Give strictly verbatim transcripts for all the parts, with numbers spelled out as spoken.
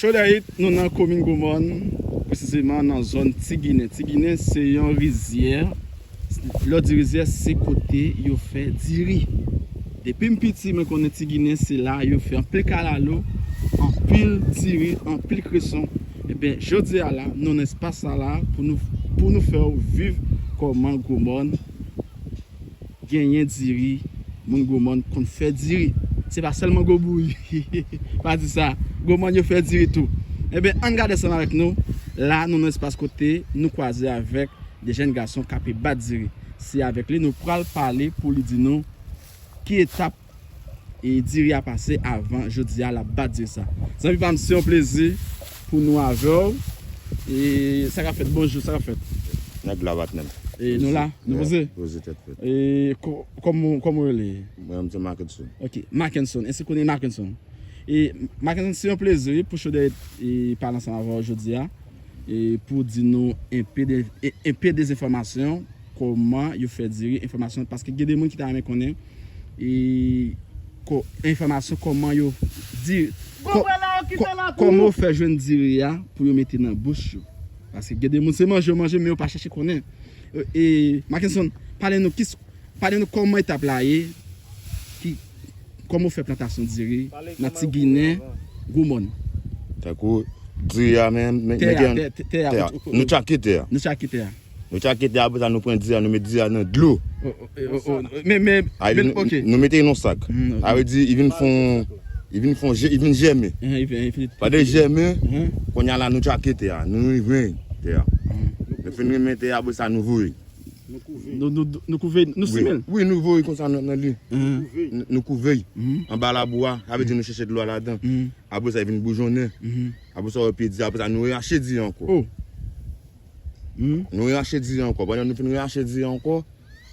Jodi a, nou nan komin Gwomòn, presizeman nan zòn Ti Ginen. Ti Ginen se yon rizyè. Lè w di rizyè, se kote yo fè diri. Depi m piti, mwen konnen Ti Ginen se la yo fè anpil kalalou, anpil diri, anpil kreson. Ebyen, jodi a la, nou nan espas sa la pou nou, pou nou fè w viv kòman Gwomòn genyen diri, moun Gwomòn konn fè diri. Se pa sèlman gwo bouyi. Pa di sa. Gwomòn yo fè diri tou. Ebyen, ann gade ansanm avèk nou. La, nou nan espas kote nou kwaze avèk de jèn gason k ape bat diri. Se avèk li nou pral pale pou li di nou ki etap e diri a pase avan jodi a l ap bat diri sa. Zanmi pa m, se yon plezi pou nou avè w. E sa k ap fèt? Bonjou, sa k ap fèt? Nèg la, patnè m. E nou la? Nou poze? Poze tèt frèt. E ko-, kòman, kòman w rele? Mwen, m se Mackenson. Ok, Mackenson. Èske w konnen Mackenson? E Mackenson, se yon plezi, wi, pou Chodèy e pale ansanm avè w jodi a. E pou di nou enpe de, e, enpe de enfòmasyon, kòman yo fè diri enfòmasyon, paske gen de moun ki ta renmen konnen, e, ko-, enfòmasyon kòman yo di, kò-, kò-, kòman yo fè jwenn diri a pou yo mete nan bouch yo. Paske gen de moun se manje yo manje, men yo pa chèche konnen. E, e, Mackenson, pale nou ki s-, pale nou kòman etap la ye, ki, kòman w fè plantasyon diri nan Ti Ginen, Gwomòn. Tankou diri a, men, men, tè a, tè, tè, tè a, tè a. Nou tchake tè a. Nou tchake tè a. Nou tchake tè a, apre sa nou pran diri a, nou met diri a nan dlo. O, o, e, o, o, men, men, men, ok. Nou mete l nan sak. Sa vle di, li vin fon, li vin fon, li vin jèmen. Pandan l jèmen, kounye a la, nou tchake tè a, nou rimen tè a. Nou fin rimen tè a, apre sa, nou voye. Nou, nou, nou kouve, nou simen l. Wi, nou voye konsa nan, nan li. Nou, nou kouve. Anba labou a, sa vle di nou chèche dlo a ladan. Apre sa, li vin boujonnen. Apre sa, w wè pye diri a, apre sa, nou rerache diri a ankò. Nou rerache diri a ankò. Pandan nou fin rerache diri a ankò,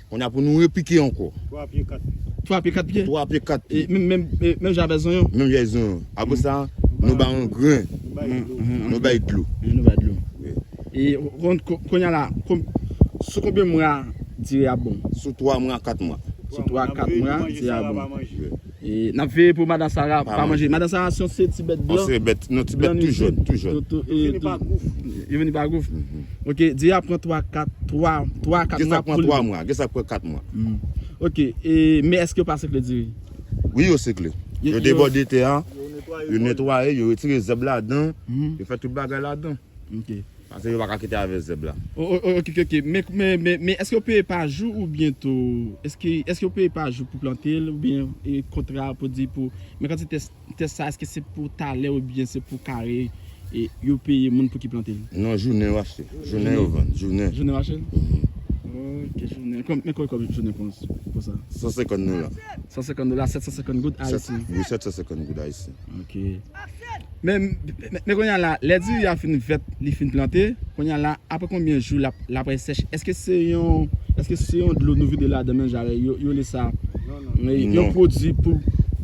kounye a pou nou repike ankò. Twa pye, kat pye. Twa pye, kat pye. E menm, menm, e menm jan avèk zonyon? Menm jan avèk zonyon. Apre sa, nou ba yon grenn. Nou bay dlo. Nou bay dlo. Wi. E kon-, kon-, kounye a la, kon-, sou konbyen mwa diri a bon? Sou twa mwa, kat mwa. Sou twa, kat mwa, diri a bon. Wi. E n ap veye pou madan Sara pa manje. Madan Sara se yon, se ti bèt blan. Se bèt, non, ti bèt tou jòn, tou jòn. Yo vini pa gouf. Yo vini pa gouf. Ok, diri a pran twa, kat, twa, twa, kat mwa pou li. Gen sa k pran twa mwa, gen sa k pran kat mwa. Ok, e, men èske yo pa sekle diri? Wi, yo sekle. Yo debòde tè a, yo netwaye, yo retire zèb ladan, yo fè tout bagay ladan. Ok. Paske yo pa ka kite avè zèb la. O, o, o, ok, ok, ok. Men, men, men, men èske yo peye pa jou oubyen tou? Èske, èske yo peye pa jou pou plante l oubyen, e, kontra pou di pou, men kantite tè sa, èske se pou talè oubyen se pou kare, e, yo peye moun pou ki plante l? Non, jounen yo achte. Jounen yo vann. Jounen. Jounen yo achte l? Ok, jounen. Kòm, men kòb, kòb jounen pou, pou sa? San senkant dola. San senkant dola, sèt san senkant goud ayisyen. Wi, sèt san senkant goud ayisyen. Ok. Men, men, men kounye a la, lè diri a fin vèt, li fin plante, kounye a la, apre konbyen jou l ap, l ap sèch? Èske se yon, èske se yon dlo nou vide ladan menm jan yo, yo rele sa, yon pwodui pou,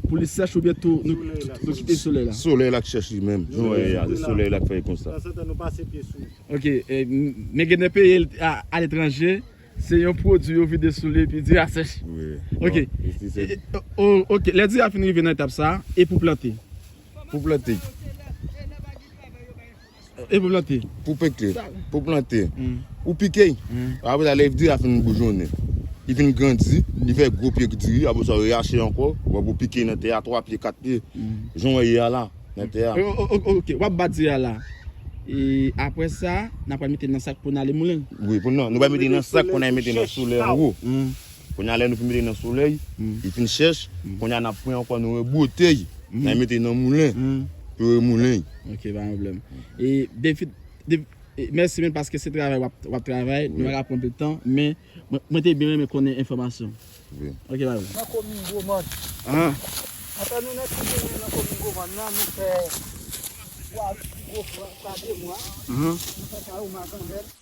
pou li sèch oubyen tou nou, nou kite solèy la? Solèy la k chèch li menm. Jan w wè a, se solèy la k fè l konsa. Tanzantan nou pase pye sou li. Ok, e, m-, men gen de peyi a, aletranje, se yon pwodui yo vide sou li epi diri a sèch. Wi. Ok. E, o, ok, lè diri a fin rive nan etap sa, e pou plante? Pou plante. E pou plante? Pou pike, pou plante. Ou pike. Apre sa, lè diri a fin boujonnen, li fin grandi, li fè gwo pye diri, apre sa, ou reyache ankò, ou ap pike nan tè a twa pye, kat pye. Jan w wè ye a la, nan tè a. O, o, o, ok, w ap bat diri a la. E apre sa, n ap pral mete l nan sak pou n ale moulen. Wi, pou nou, nou pral mete l nan sak pou n al mete nan solèy anwo. Kounye a, lè nou fin mete l nan solèy, li fin chèch, kounye a n ap pran ankò, nou rebwote l, n al mete l nan moulen, pou yo remoulen l. Ok, pa gen pwoblèm. E, David, Dav-, e, mèsi men paske se travay w ap, w ap travay, nou pa ka pran anpil tan, men mwen, mwen te byen renmen konnen enfòmasyon. Wi. Ok, pa gen pwoblèm. Nan komin Gwomòn. Antan nou nan Ti Ginen nan komin Gwomòn nan, nou fè twa gwo fwa pa de mwa. Nou fè sa o magandèl.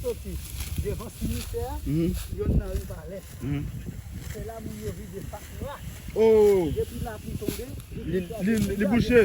Soti devan simitè a, Mhm. Yonn nan ri Palè. Mhm. Se la moun yo vide fatra. Oh, Depi lapli tonbe, li, li, li bouche.